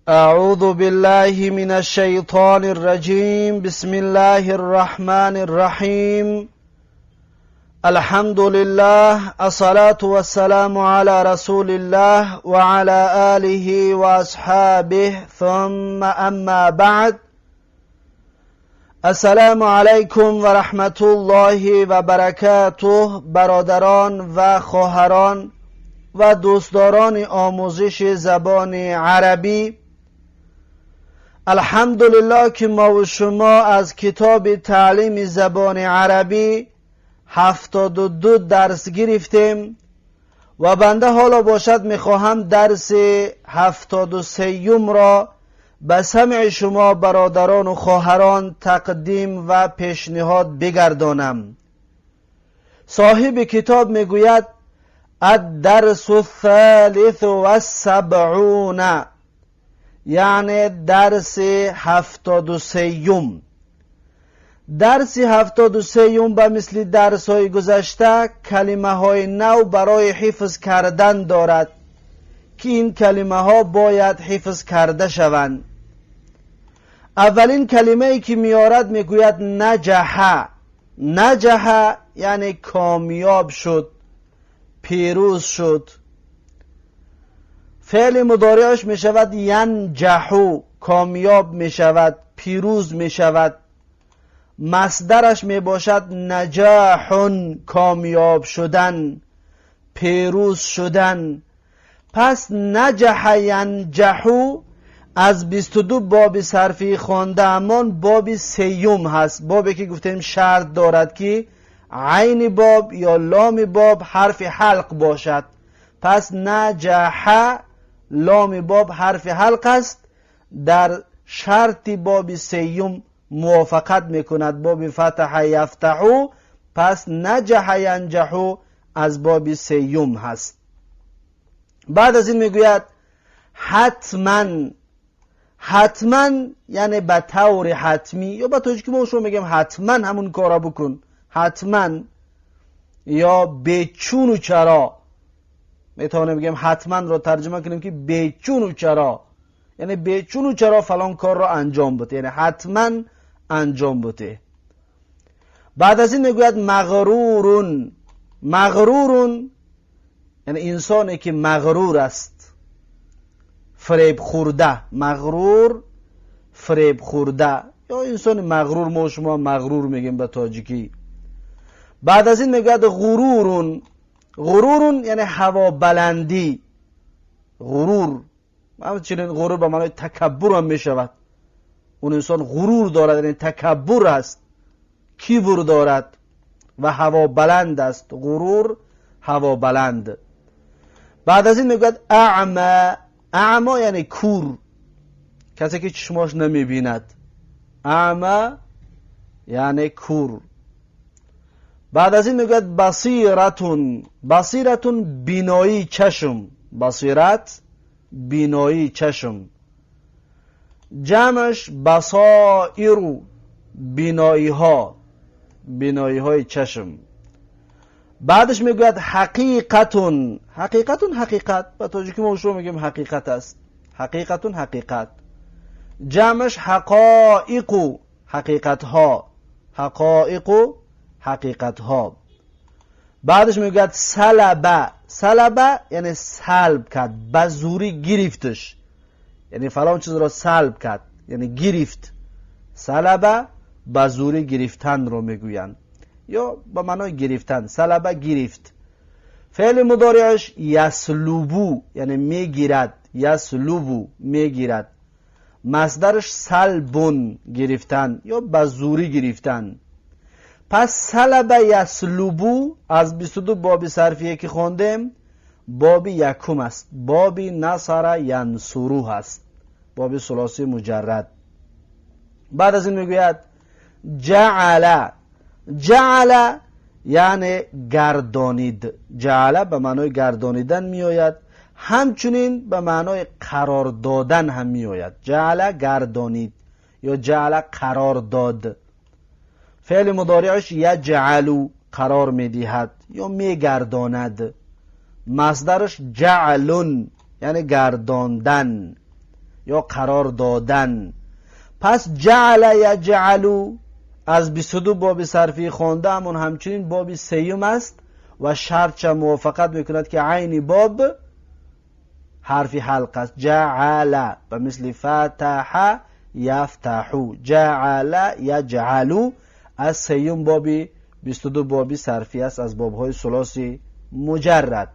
أعوذ بالله من الشيطان الرجيم. بسم الله الرحمن الرحيم. الحمد لله، الصلاة والسلام على رسول الله وعلى آله وأصحابه، ثم أما بعد. السلام علیکم و رحمت الله و برکاته. برادران و خواهران و دوستداران آموزش زبان عربی، الحمدلله که ما و شما از کتاب تعلیم زبان عربی 72 درس گرفتیم و بنده حالا باشد میخواهم درس 73 را به سمع شما برادران و خواهران تقدیم و پیشنهاد بگردانم. صاحب کتاب میگوید: الدرس الثالث والسبعون، یعنی درس 73. درس 73 به مثل درس های گذشته کلمه های نو برای حفظ کردن دارد که این کلمه ها باید حفظ کرده شوند. اولین کلمه ای که میارد، میگوید نجح. نجح یعنی کامیاب شد، پیروز شد. فعل مضارعش می شود ینجح، کامیاب می شود، پیروز می شود. مصدرش می باشد نجاح، کامیاب شدن، پیروز شدن. پس نجح ینجح از 22 باب صرفی خوانده امان باب سیوم هست، بابی که گفتیم شرط دارد که عین باب یا لام باب حرف حلق باشد. پس نجح، لام باب حرف حلق است، در شرط باب سیوم موافقت میکند، باب فتح یفتح. پس نجح ینجح از باب سیوم هست. بعد از این میگوید حتما. حتما یعنی به طور حتمی، یا به تاجیکی ما شما میگیم حتما همون کارا بکن، حتما یا بیچون و چرا. میتونیم بگیم حتما رو ترجمه کنیم که بیچون و چرا، یعنی بیچون و چرا فلان کار رو انجام بده، یعنی حتما انجام بده. بعد از این میگوید مغرورون. مغرورون یعنی انسانی که مغرور است، فریب خورده. مغرور، فریب خورده یا انسان مغرور. ما شما مغرور میگیم به تاجیکی. بعد از این میگوید غرورون. غرورون یعنی هوا بلندی. غرور، همچنین غرور به معنای تکبر هم میشود. اون انسان غرور دارد، یعنی تکبر است، کبر دارد و هوا بلند است. غرور، هوا بلند. بعد از این میگوید اعمى. اعمى یعنی کور، کسی که چشماش نمیبیند. اعمى یعنی کور. بعد از این میگوید بصیرة. بصیرة، بینایی چشم. بصیرت، بینایی چشم. جمعش بصائر، بینایی ها، بینایی های چشم. بعدش میگوید حقیقة. حقیقة، حقیقت. به تاجیکی ما شما میگیم حقیقت است. حقیقة، حقیقت. جمعش حقائق، حقیقت ها. حقائق، حقیقت ها. بعدش میگوید سلب. سلب یعنی سلب کرد، به زوری گرفتش، یعنی فلان چیز را سلب کرد، یعنی گرفت. سلب به زوری گرفتن رو میگویند یا به معنای گرفتن. سلب، گرفت. فعل مضارعش یسلب، یعنی میگیرد. یسلب، میگیرد. مصدرش سلب، گرفتن یا به زوری گرفتن. پس سلب یسلب از 22 باب صرفیه که خواندیم باب یکم است، باب نصر ینصر هست، باب ثلاثی مجرد. بعد از این میگوید جعل. جعل یعنی گردانید. جعل به معنای گردانیدن میآید، همچنین به معنای قرار دادن هم میآید. جعل، گردانید یا جعل، قرار داد. فعل مضارعش یجعل، قرار میدهد یا میگرداند. مصدرش جعل، یعنی گرداندن. یا قرار دادن. پس جعل یجعل از 22 باب صرفی خوانده همون همچنین باب سیوم است و شرط موافقت میکند که عین باب حرف حلق است. جعل به مثل فتح یفتح، جعل یجعل از سیوم باب 22 بابی صرفی است از بابهای ثلاثی مجرد.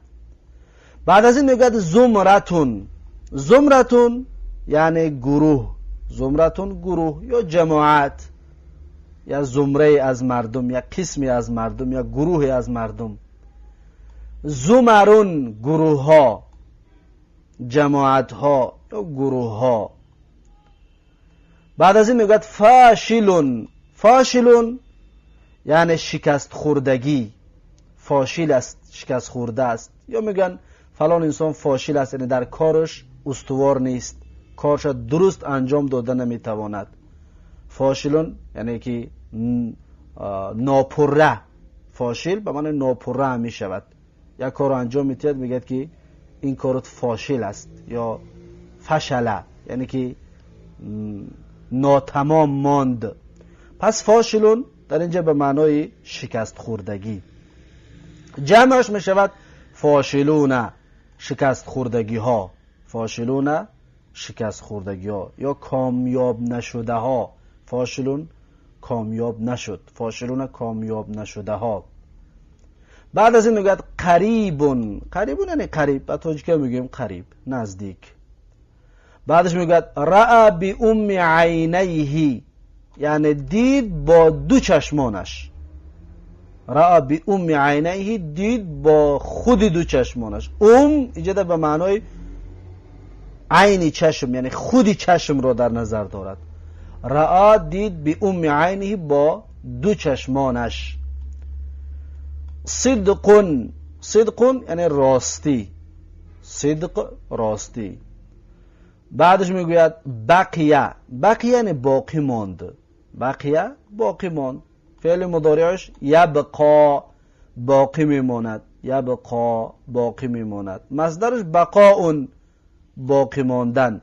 بعد از این میگوید زمرتون. زمرتون یعنی گروه، زمرتون گروه یا جماعت یا زمره از مردم یا قسمی از مردم یا گروهی از مردم. زمرون گروه ها، جماعت ها یا گروه ها. بعد از این میگوید فاشلون. فاشلون یعنی شکست خوردگی، فاشل است، شکست خورده است. یا میگن فلان انسان فاشل است، یعنی در کارش استوار نیست، کارش درست انجام داده نمیتواند. فاشلون یعنی که ناپره، فاشل به معنی ناپره هم میشود. یک کار انجام میتید میگه که این کارت فاشل است یا فشله، یعنی که ناتمام ماند. پس فاشلون در اینجا به معنای شکست خوردگی. جمعش می شود فاشلون، شکست خوردگی ها. فاشلون شکست خوردگی ها یا کامیاب نشده ها. فاشلون کامیاب نشد، فاشلون کامیاب نشده ها. بعد از این میگوید قریبون. قریبون یعنی قریب، به تاجیکی میگیم قریب، نزدیک. بعدش میگوید رأى بأم عینیه، یعنی دید با دو چشمانش. رأى بأم عینیه، دید با خود دو چشمانش. اینجا به معنای عین چشم، یعنی خود چشم را در نظر دارد. رأى دید، بأم عینه با دو چشمانش. صدق. صدق یعنی راستی، صدق راستی. بعدش میگوید بقیه. بقیه یعنی باقی ماند، بقیه باقی ماند. فعل مضارعش یبقا، باقی میماند، یبقا باقی میماند. مصدرش بقاء، باقی ماندن.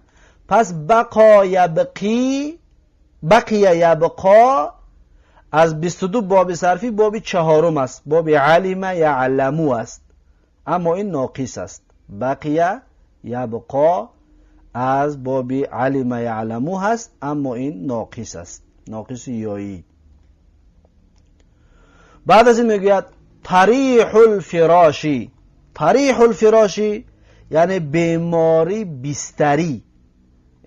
پس بقا یبقی، بقیه یبقا از 22 باب صرفی باب چهارم است، باب علم یعلمو است، اما این ناقص است. بقیه یبقا از باب علم یعلمو هست، اما این ناقص است، ناقص یایی. بعد از این میگوید طریح الفراشی. طریح الفراشی یعنی بیماری بستری،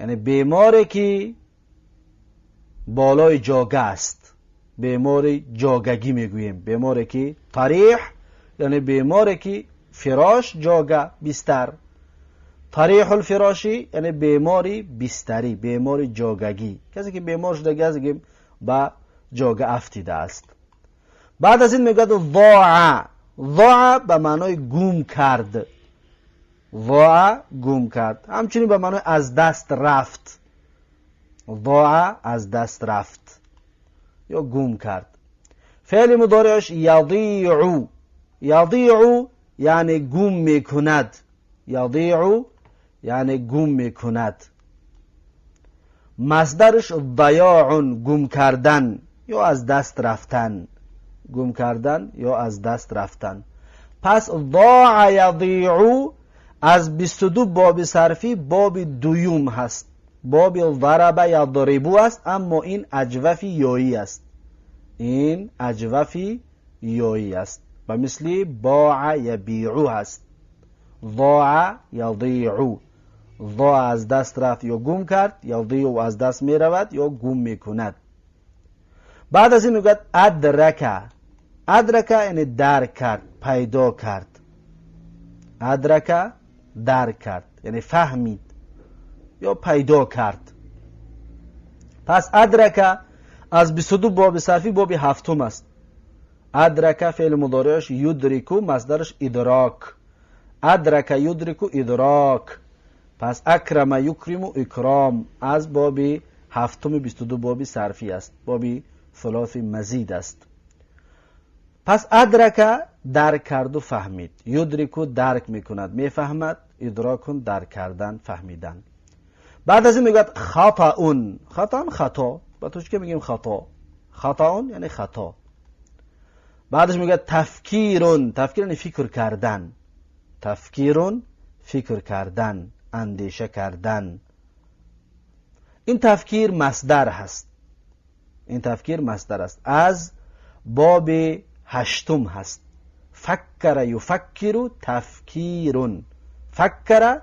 یعنی بیماری که بالای جاگه است، بیماری جاگگی میگوییم. بیماری که طریح یعنی بیماری که فراش جاگه بستر. طریح الفراشی یعنی بیماری بستری، بیماری جاگگی، کسی که بیمار شده است که به جاگه افتیده است. بعد از این میگوید ضاع. ضاع به معنای گم کرد، ضاع گم کرد، همچنین به معنای از دست رفت. ضاع از دست رفت یا گم کرد. فعل مضارعش یضیع. یضیع یعنی گم میکند، یضیع یعنی گم میکند. مصدرش ضیاع، گم کردن یا از دست رفتن، گم کردن یا از دست رفتن. پس ضاع یضیع از 22 باب صرفی باب دوم هست، باب ضرب یضرب است، اما این اجوف یایی است، این اجوف یایی است و مثل باع یبیع هست. ضاع یضیع، ضاع از دست رفت یا گم کرد، یضیع از دست می رود یا گم می کند. بعد از این میگوید ادرک. ادرک یعنی درک کرد، پیدا کرد. ادرک درک کرد یعنی فهمید یا پیدا کرد. پس ادرک از 22 باب صرفی باب هفتم است. ادرک فعل مضارعش یدرکو، مصدرش ادراک. ادرک یدرکو ادراک. پس اکرم یکرم اکرام از باب هفتم 22 باب صرفی است، باب ثلاث مزید است. پس ادرک درک کرد و فهمید، یدرکو درک میکند، میفهمد، ادراک درک کردن، فهمیدن. بعد از این میگوید خطأ. خطأ خطا، با توش که میگیم خطا، خطأ یعنی خطا. بعدش میگه تفکیرون. تفکیر یعنی فکر کردن. تفکیرون فکر کردن، اندیشه کردن. این تفکیر مصدر هست. این تفکیر مصدر است، از باب هشتم هست. فکر یفکر تفکیرون. فکر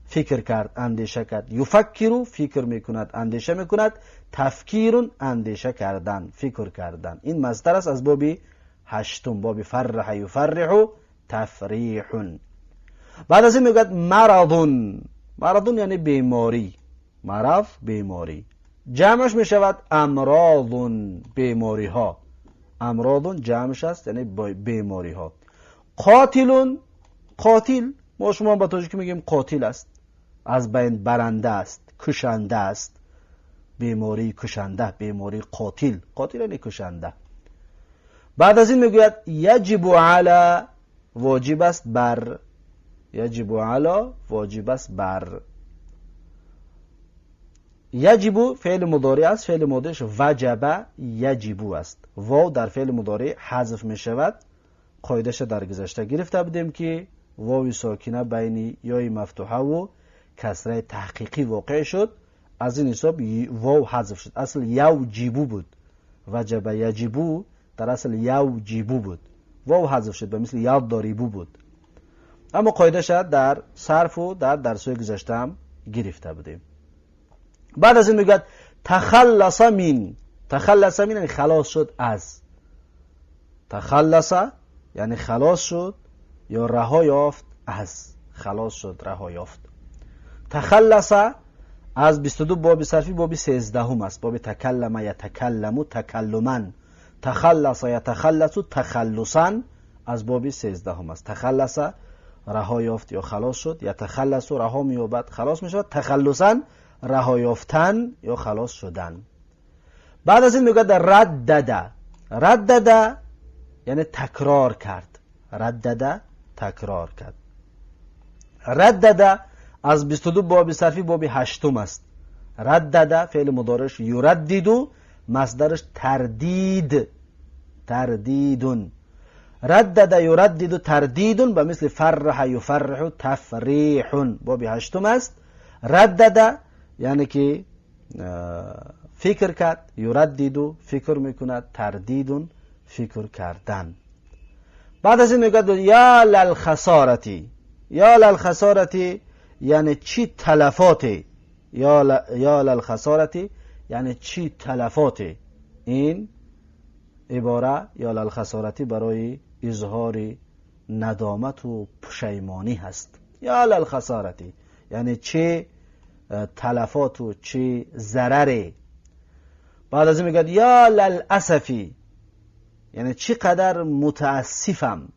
فکر کرد، اندیشه کرد. یفکر فکر میکند، اندیشه میکند. تفکیرون اندیشه کردن، فکر کردن. این مصدر است از باب هشتم، باب فرح یفرح تفریح. بعد از این میگوید مرض. مرض یعنی بیماری. مرض بیماری، جمعش میشود امراض، بیماری ها. امراض جمعش است، یعنی بیماری ها. قاتل، قاتل ما شما با تاجیکی میگیم قاتل است، از بین برنده است، کشنده است. بیماری کشنده، بیماری قاتل. قاتل یعنی کشنده. بعد از این میگوید یجب علی، واجب است بر. یجب علی واجب است بر. یجب فعل مضارع است، فعل ماضیش وجب یجب است. واو در فعل مضارع حذف می شود. قاعده‌اش در گذشته گرفته بودیم که واو ساکنه بین یای مفتوحه و کسره تحقیقی واقع شد، از این حساب واو حذف شد. اصل یوجبو بود، وجب یجبو در اصل یوجبو بود، واو حذف شد، به مثل یضربو بود. اما قاعده‌اش در صرف و در درس‌های گذشته هم گرفته بودیم. بعد از این میگوید تخلص من. تخلص من یعنی خلاص شد از. تخلص یعنی خلاص شد یا رها یافت از. خلاص شد، رها یافت. تخلص از 22 باب صرفی باب 13 است. باب تکلم یتکلم تکلما، تخلص یتخلص تخلصا از باب 13 است. تخلص رها یافت یا خلاص شد، یتخلص رها مییابد، خلاص میشود، تخلصا رها یافتن یا خلاص شدن. بعد از این میگه ردد. ردد یعنی تکرار کرد. ردد تکرار کرد. ردد از 22 باب صرفی باب هشتم است. ردد فعل مضارعش یردد، مصدرش تردید، تردیدون. ردد یردد تردیدون به مثل فرح یفرح تفریح، باب هشتم است. ردد یعنی که فکر کرد، یردد فکر میکند، تردیدون فکر کردن. بعد از این میگه یا للخسارتی. یا للخسارتی یعنی چی تلفاتی. یا للخسارتی یعنی چی تلفاتی. این عباره یا للخسارتی برای اظهار ندامت و پشیمانی هست. یا للخسارتی یعنی چه تلفات و چه ضرری. بعد از این میگه یا للاسفی یعنی چی قدر متاسفم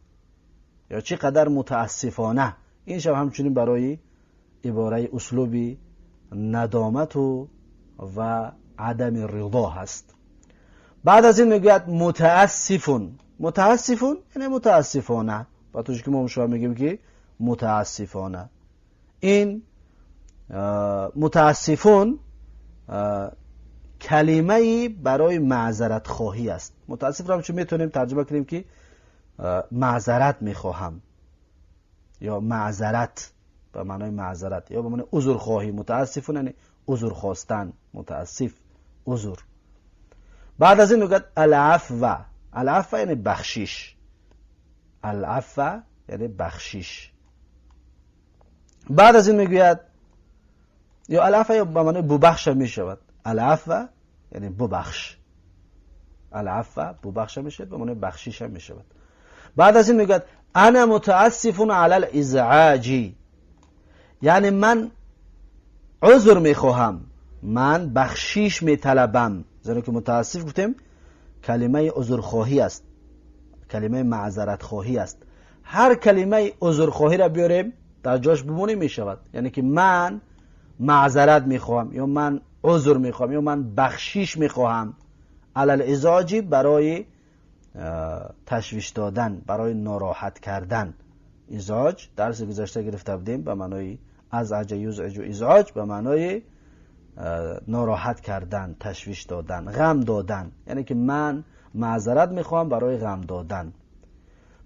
یا چی قدر متاسفانه. این شب همچنین برای عباره اسلوبی ندامت و عدم رضا هست. بعد از این میگوید متاسفون. متاسفون یعنی متاسفانه، با توش که ما شما میگیم که متاسفانه. این متاسفون کلمه برای معذرت خواهی است. متاسف را همچون میتونیم ترجمه کنیم که معذرت میخواهم یا معذرت به معنای معذرت یا به معنای عذر خواهی. متاسفون یعنی عذر خواستن، متاسف عذر. بعد از این میگه العفو. العفو یعنی بخشش. العفو یعنی بخشش. بعد از این میگوید یا العفو یا به معنای ببخش میشود. العفو یعنی ببخش. العفو ببخش میشود، به معنای بخشش هم میشود. بعد از این میگوید انا متاسف علی الازعاج یعنی من عذر میخواهم، من بخشیش میطلبم. زیرا که متاسف گفتیم کلمه عذرخواهی است، کلمه معذرت خواهی است. هر کلمه عذرخواهی را بیاریم در جاش بمونه میشود، یعنی که من معذرت میخواهم یا من عذر میخواهم یا من بخشیش میخواهم. علی الازعاج برای تشویش دادن، برای ناراحت کردن. ازعاج درس گذشته گرفته بودیم به معنای ازعج یزعج و ازعاج به معنای нороҳат кардан, ташвиш додан, ғам додан. Яъне ки ман маъзарат мехоҳам барои ғам додан.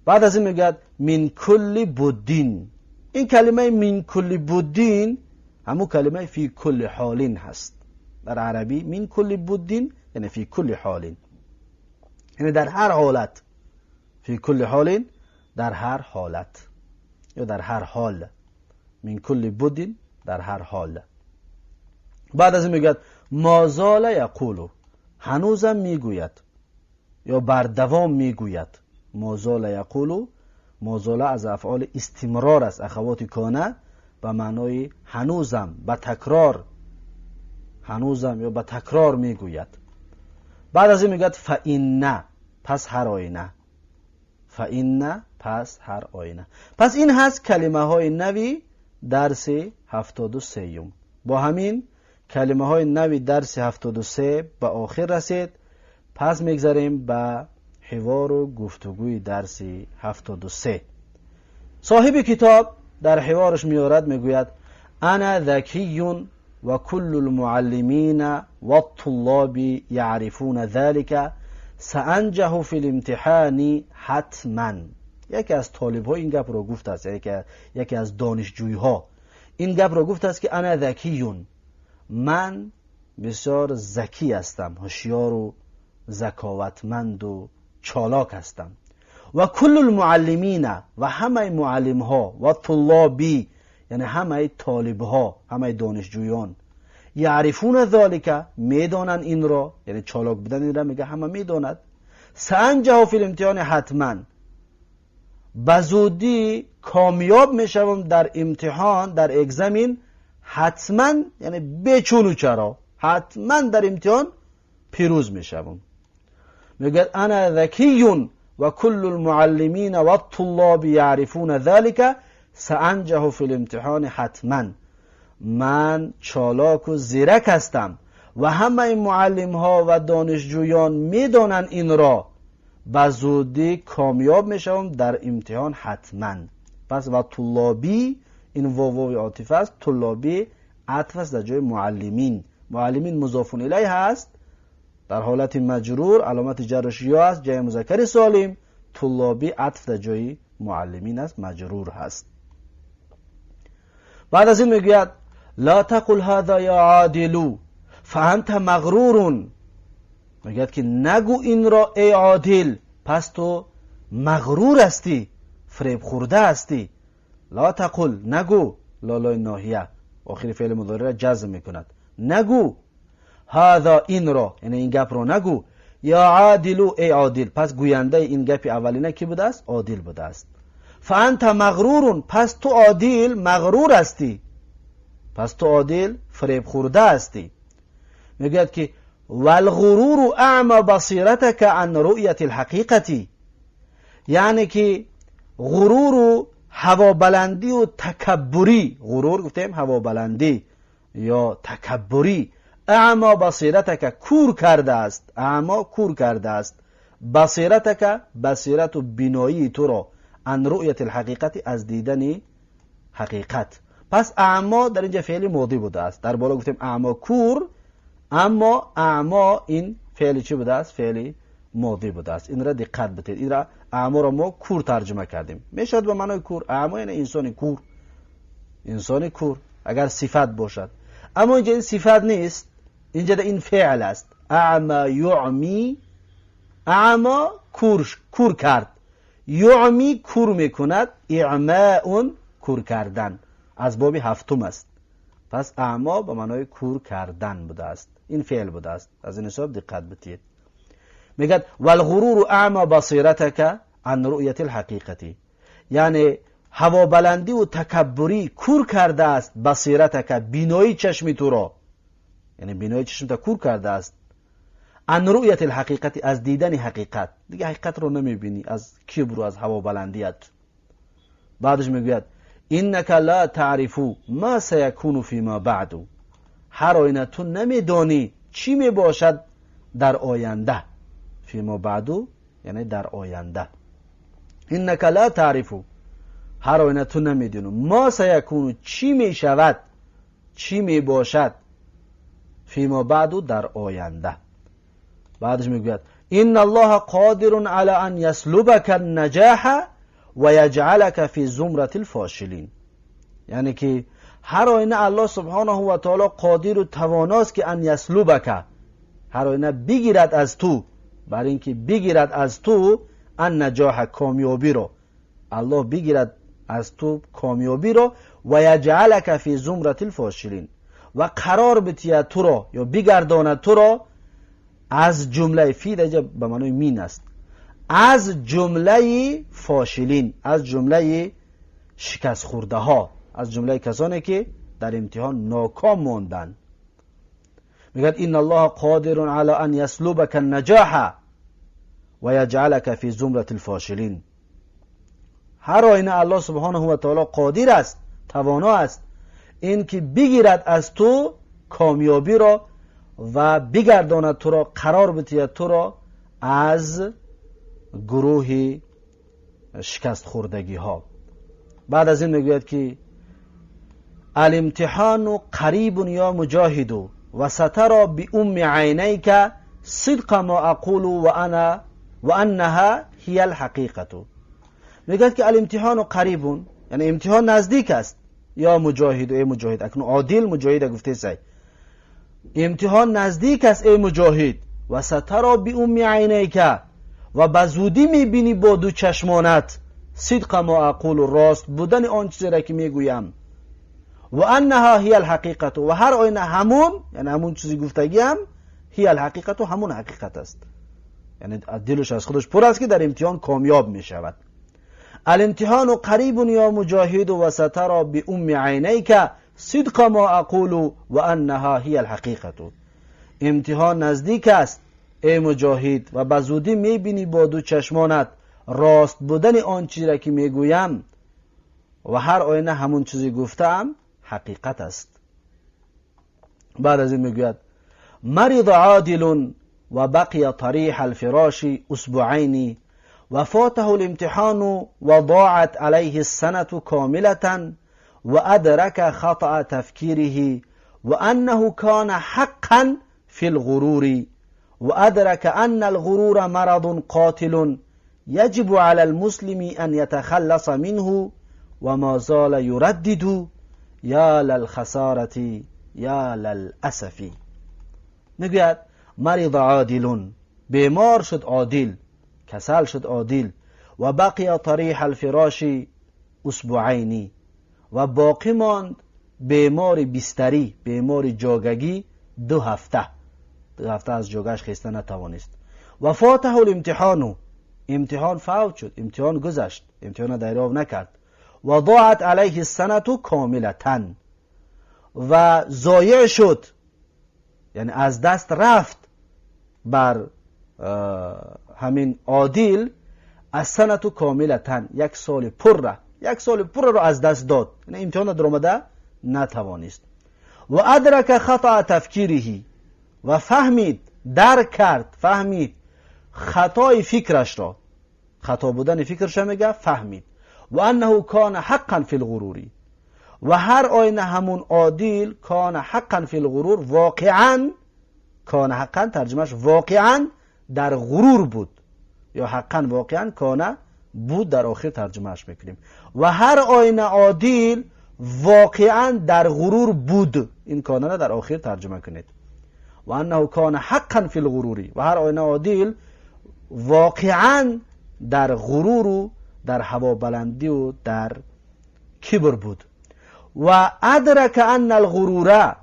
Баъд аз ин мегӯяд мин кулли буддин. Ин калимаи мин кулли буддин ҳамун калимаи фи кулли ҳолин ҳаст. Дар арабӣ мин кулли буддин яъне фи кулли ҳолин, яъне дар ҳар ҳолат. Фи кулли ҳолин дар ҳар ҳолат ё дар ҳар ҳол. Мин кулли буддин дар ҳар ҳол. Баъд аз ин мегӯяд ма зола яқулу, ҳанӯзам мегӯяд ё бардавом мегӯяд. Ма зола яқулу, ма зола аз афъоли истимрор аст, ахавоти кона, ба маънои ҳанӯзам, ба такрор, ҳанӯзам ё ба такрор мегӯяд. Баъд аз ин мегӯяд фаинна, пас ҳар оина. Фаинна, пас ҳар оина. Пас ин ҳаст калимаҳои нави дарси 73-юм. Бо ҳамин калимаҳои нави дарси 73 ба охир расид. Пас мегзарем ба ҳивору гуфтугӯи дарси 73. Соҳиби китоб дар ҳивораш меорад, мегӯяд ана закиюн ва куллу лмуаллимина ваттуллоби яърифуна залика саанҷаҳу фи лимтиҳани ҳатман. Яке аз толибҳо ин гапро гуфтааст, яке аз донишҷӯйҳо ин гапро гуфтааст ки ана закиюн, ман бисёр закӣ ҳастам, ҳушёру заковатманду чолок ҳастам. Ва куллу лмуаллимина, ва ҳамаи муаллимҳо, ва туллоби, яъне ҳамаи толибҳо, ҳамаи донишҷӯён, яърифуна залика, медонанд инро, яъне чолок будан инро мега ҳама медонад. Саанҷаҳу фи лимтиҳони ҳатман, ба зудӣ комёб мешавам дар имтиҳон, дар экзамен ҳатман, яъне бечуну чаро ҳатман дар имтиҳон пирӯз мешавам. Мегӯяд ана закиюн ва куллу лмуаллимина ваттуллоби яърифуна залика саанҷаҳу фи лимтиҳони ҳатман. Ман чолоку зирак ҳастам ва ҳамаи муаллимҳо ва донишҷӯён медонанд инро, ба зудӣ комёб мешавам дар имтиҳон ҳатман. Пас ва туллобӣ, ин вов вови отифа аст, туллобӣ атф аст дар ҷои муаллимин. Муаллимин музофун илайҳ ҳаст, дар ҳолати маҷрур аломати ҷарраш ё аст, ҷои музаккари солим. Туллобӣ атф дар ҷои муаллимин аст, маҷрур ҳаст. Баъд аз ин мегӯяд ла тақул ҳаза я одилу фаанта мағрурун. Мегӯяд ки нагӯ инро эй одил, пас ту мағрур ҳастӣ, фиребхӯрда ҳастӣ. Ла тақул, нагӯ, лолои ноҳия охири феъли мудориро ҷазм мекунад. Нагӯ ҳаза инро, яъне ин гапро нагӯ, я одилу, эй одил. Пас гӯяндаи ин гапи аввалина кӣ будааст? Одил будааст. Фаанта мағрурун, пас ту одил мағрур ҳастӣ, пас ту одил фиребхӯрда ҳастӣ. Мегӯяд ки валғуруру аъма басиратака ан руъяти лҳақиқати, яъне ки ғуруру ҳавобаландию такаббурӣ, ғурур гуфтем ҳавобаландӣ ё такаббурӣ, аъма басиратака кур кардааст, аъма кур кардааст, басиратака басирату биноии туро, ан руъяти лҳақиқати, аз дидани ҳақиқат. Пас аъмо дар инҷа феъли модӣ будааст. Дар боло гуфтем аъмо кур, аммо аъмо ин феъли чӣ будааст? Феъли модӣ будааст. Инра диққат битед, инра аъморо мо кур тарҷума кардем, мешавад ба маънои кур. Аъмо яъне инсони кур, инсони кур агар сифат бошад. Аммо инҷа ин сифат нест, инҷа ин феъл аст. Аъма юъми, аъмо кур, кур кард, юъми кур мекунад, иъмаун кур кардан аз боби ҳафтум аст. Пас аъмо ба маънои кур кардан будааст, ин феъл будааст. Аз ин ҳисоб диққат битиед. Мегӯяд валғуруру аъма басиратака ан руъяти лҳақиқати, яъне ҳавобаландиву такаббурӣ кур кардааст басиратака, бинои чашми туро, яъне бинои чашмта кур кардааст, ан руъяти лҳақиқати, аз дидани ҳақиқат. Дига ҳақиқатро намебинӣ аз кибру аз ҳавобаландият. Баъдаш мегӯяд иннака ла таърифу ма саякуну фима баъду, ҳар оина ту намедонӣ чӣ мебошад дар оянда. Фима баъду яъне дар оянда. Иннака ла таърифу, ҳар оина ту намедонӣ, ма саякуну чӣ мешавад, чӣ мебошад. فیما بعد، در آینده. بعدش میگوید ان الله قادر علی ان یسلبک النجاح و یجعلک فی زمرة الفاشلین. یعنی که هر آینه الله سبحانه و تعالی قادر و تواناست که ان یسلبک، هر آینه بگیرد از تو، بر اینکه بگیرد از تو النجاح، کامیابی رو، الله بگیرد از تو کامیابی رو، و یجعلک فی زمرة الفاشلین، و قرار بتید تو را یا بگرداند تو را از جمله، فی در به معنای مین است، از جمله فاشلین، از جمله شکست خورده ها، از جمله کسانی که در امتحان ناکام ماندند. میگه ان الله قادر علی ان یسلبک النجاح و یجعلک فی زمرة الفاشلین. هر آینه الله سبحانه و تعالی قادر است، توانا است اینکه بگیرد از تو کامیابی را و بگرداند تو را، قرار بدهد تو را از گروه شکست خوردگی ها. بعد از این میگوید که الامتحان قریب یا مجاهد و سترى بأم عینیک صدق ما اقول و انا و انها هی الحقیقة. میگوید که الامتحان قریب، یعنی امتحان نزدیک است، یا مجاهد، ای مجاهد. اکنون عادل مجاهد گفته سی امتحان نزدیک است ای مجاهد، و سترى بأم عینیک، و به زودی میبینی با دو چشمانت، صدق ما اقول، راست بودن آن چیزی را که میگویم، و انها هی الحقیقة، و هر آینه همون، یعنی همون چیزی گفتگی هم، هی الحقیقة، همون حقیقت است. یعنی دلش از خودش پر است که در امتحان کامیاب میشود. الامتحان قریب یا مجاهد و سترى بأم عینیک صدق ما اقول و انها هی الحقیقة. امتحان نزدیک است ای مجاهد و به زودی میبینی با دو چشمانت راست بودن آن چیزی را که میگویم و هر آینه همون چیزی گفتم حقیقت است. بعد از این میگوید مرض عادل و بقی طریح الفراش اسبوعین و فاته الامتحان و ضاعت علیه السنة کاملة و ادرک خطأ تفکیره و انه کان حقا فی الغرور و ادرک ان الغرور مرض قاتل يجب على المسلم ان يتخلص منه و ما زال يردد یا للخسارة یا للأسف. میگوید مرض عادل، بیمار شد عادل، کسل شد عادل، و بقی طریح الفراش اسبوعین، و باقی ماند بیمار بستری، بیمار جاگگی 2 هفته، 2 هفته از جاگش خیسته نتوانست. و فاته الامتحان، امتحان فوت شد، امتحان گذشت، امتحان دریافت نکرد. و ضاعت علیه السنة کاملة، و ضایع شد، یعنی از دست رفت بر همین عادل السنة کاملة، یک سال پر، یک سال پر را از دست داد، یعنی امتحان در آمده نتوانست. و ادرک خطأ تفکیره، و فهمید، درک کرد، فهمید خطای فکرش را، خطا بودن فکرش میگه فهمید. و انه کان حقا فی الغرور، و هر آینه همون عادل کان حقا فی الغرور، واقعا، کان حقا ترجمهش واقعا در غرور بود یا حقا واقعا کان بود، در آخر ترجمهش میکنیم. و هر آینه عادل واقعا در غرور بود، این کان را در آخر ترجمه کنید. و انه کان حقا فی الغرور، و هر آینه عادل واقعا در غرور و در هوابلندی و در کبر بود. و ادرک ان الغرور،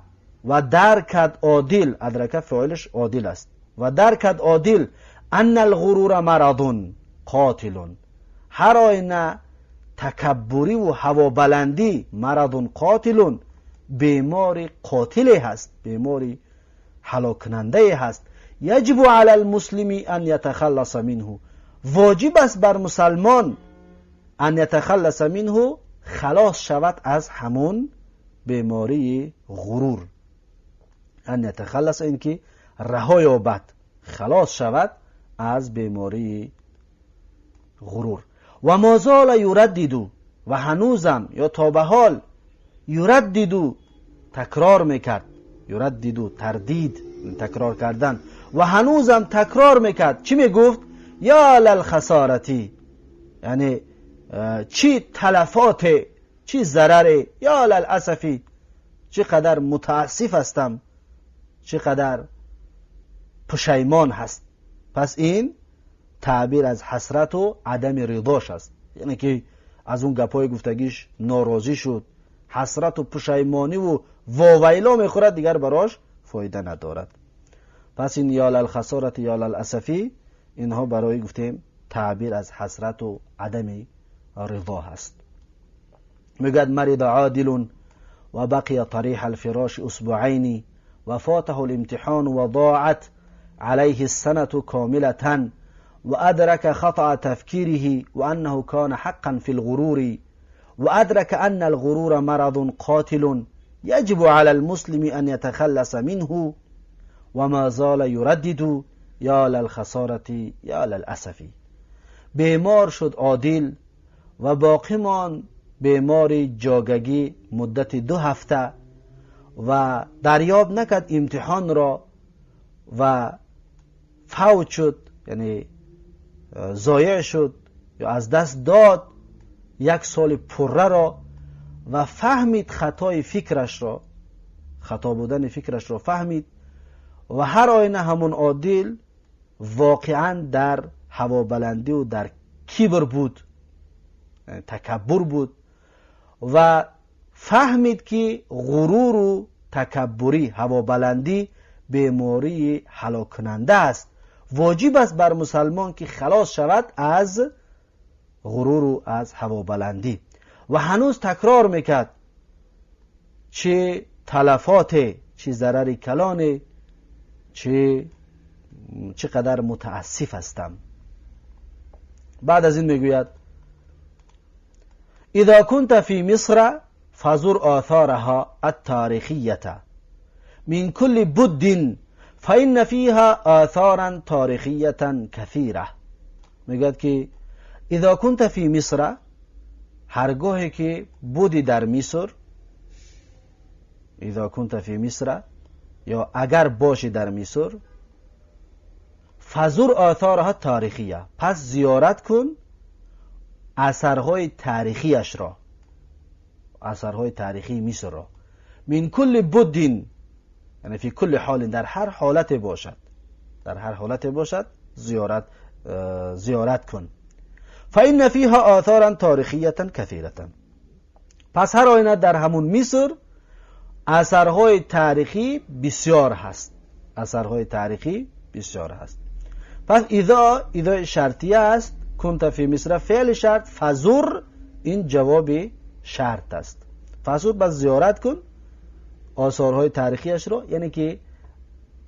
و درک عادل، ادرک فاعلش عادل است، و درک عادل ان الغرور مرض قاتل، هر آینه تکبری و هوابلندی مرض قاتل، بیماری قاتلی هست، بیماری هلاک کننده هست. یجب علی المسلم ان یتخلص منه، واجب است بر مسلمان ان یتخلص منه، خلاص شود از همون بیماری غرور. ان یتخلص اینکه رها یابد، خلاص شود از بیماری غرور. و ما زال یردد، و هنوزم یا تا به حال، یردد تکرار میکرد. یردد تردید، تکرار کردن، و هنوزم تکرار میکرد. چی میگفت؟ یا للخسارتی، یعنی چی تلفات، چی ضرر، یا للاسفی، چقدر متاسف هستم، چقدر پشیمان هست. پس این تعبیر از حسرت و عدم رضاش است، یعنی که از اون گپای گفتگیش ناراضی شد، حسرت و پشیمانی و واویلا میخورد، دیگر براش فایده ندارد. پس این یا للخسارت یا للاسفی، اینها برای گفتیم تعبیر از حسرت و عدم رضا هست. میگوید مرض عادل و بقی طریح الفراش اسبوعین و فاته الامتحان و ضاعت عليه السنة كاملة وأدرك خطأ تفكيره وأنه كان حقا في الغرور وأدرك أن الغرور مرض قاتل يجب على المسلم أن يتخلص منه وما زال يردد یا للخسارة یا للأسف. بیمار شد عادل و باقی مان بیماری جاگگی مدت 2 هفته و دریاب نکرد امتحان را و فوت شد، یعنی ضایع شد یا از دست داد یک سال پره را و فهمید خطای فکرش را، خطا بودن فکرش را فهمید و هر آینه همون عادل واقعا در هوابلندی و در کبر بود، تکبر بود و فهمید که غرور و تکبری، هوابلندی بیماری هلاک کننده است. واجب است بر مسلمان که خلاص شود از غرور و از هوابلندی. و هنوز تکرار میکرد چه تلفات، چه ضرر کلانه، چقدر متاسف هستم. بعد از این میگوید اذا كنت في مصر فزر آثارها التاريخية من كل بد فإن فيها آثارا تاريخية كثيرة. میگوید که اذا كنت في مصر، هرگاهی که بودی در مصر، اذا كنت في مصر یا اگر باشی در مصر، فزر آثارها التاريخية، پس زیارت کن اثرهای تاریخیش را، اثرهای تاریخی مصر را. من كل بد، یعنی في كل حال، در هر حالت باشد، در هر حالت باشد زیارت کن. فإن فيها آثارا تاريخية كثيرة، پس هر آینه در همون مصر اثرهای تاریخی بسیار هست، اثرهای تاریخی بسیار هست. پس اذا، اذا شرطیه است، كنت في مصر فعل شرط، فزر این جواب شرط است. فزر پس زیارت کن آثارهای تاریخیش را، یعنی که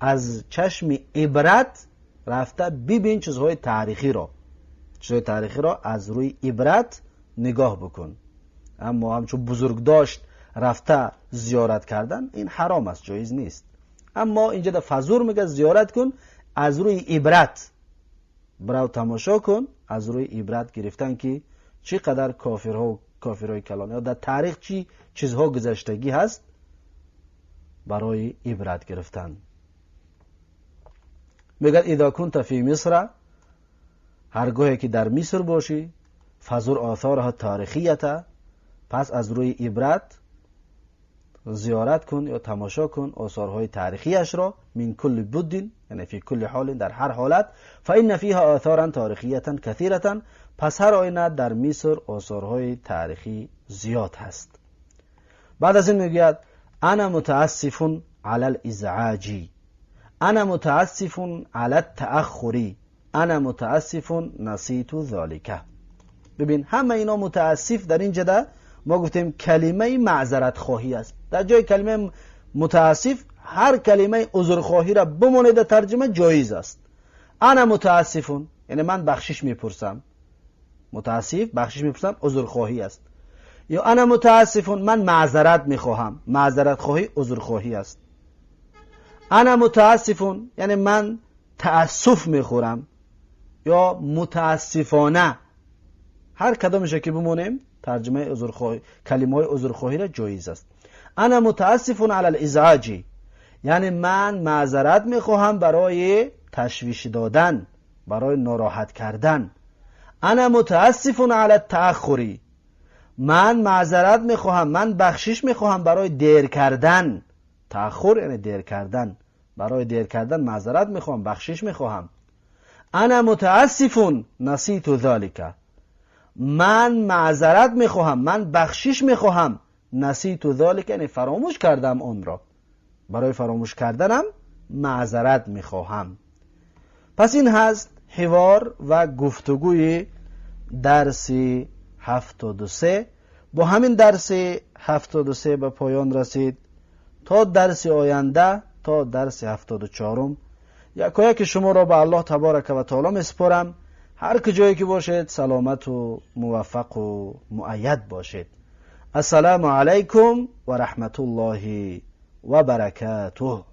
از چشم عبرت رفته ببین چیزهای تاریخی را، چیزهای تاریخی را از روی عبرت نگاه بکن. اما همچون بزرگ داشت رفته زیارت کردن، این حرام است، جایز نیست. اما اینجا در فزر میگه زیارت کن از روی عبرت، برو تماشا کن از روی عبرت گرفتن که چقدر کافرها و کافرهای کلان یا در تاریخ چی چیزها گذشتگی هست، برای عبرت گرفتن. میگه اذا كنت في مصر، هرگاهی که در مصر باشی، فزر آثارها التاريخية، پس از روی عبرت زیارت کن یا تماشا کن آثارهای تاریخیش را. من كل بد، یعنی في كل حال، در هر حالت. فإن فيها آثارا تاريخية كثيرة، پس هر آینه در مصر آثارهای تاریخی زیاد هست. بعد از این میگوید انا متاسف على الازعاج، انا متاسف على التأخر، انا متاسف نسيت ذلك. ببین، همه اینا متاسف. در اینجا ما گفتیم کلمه معذرت خواهی است. در جای کلمه متاسف هر کلمه عذرخواهی را بمانید در ترجمه جایز است. انا متاسف یعنی من بخشش میپرسم، متاسف بخشش میپرسم، عذرخواهی است. یا انا متاسف من معذرت میخواهم، معذرت خواهی عذرخواهی است. انا متاسف یعنی من تاسف میخورم یا متاسفانه. هر کدامش که بمونیم ترجمه عذرخواهی، کلمه های عذرخواهی را جایز است. انا متاسف على الازعاج. Яъне ман маъзарат мехоҳам барои ташвиш додан, барои нороҳат кардан. Ана мутаассифун ала тааххури. Ман маъзарат мехоҳам, ман бахшиш мехоҳам барои дер кардан. Тааххур яъне дер кардан. Барои дер кардан маъзарат мехоҳам, бахшиш мехоҳам. Ана мутаассифун наситу залика. Ман маъзарат мехоҳам, ман бахшиш мехоҳам. Наситу залика яъне фаромӯш кардам онро. Барои фаромӯш карданам маъзарат мехоҳам. Пас ин ҳаст ҳивор ва гуфтугӯи дарси 73. Бо ҳамин дарси 73 ба поён расид. То дарси оянда, то дарси 74-ум, якояки шуморо ба Аллоҳ таборака ва таоло месупорам. Ҳар куҷое ки бошед, саломату муваффақу муайяд бошед. Ассалому алайкум ва раҳматуллоҳи ва баракатуҳ.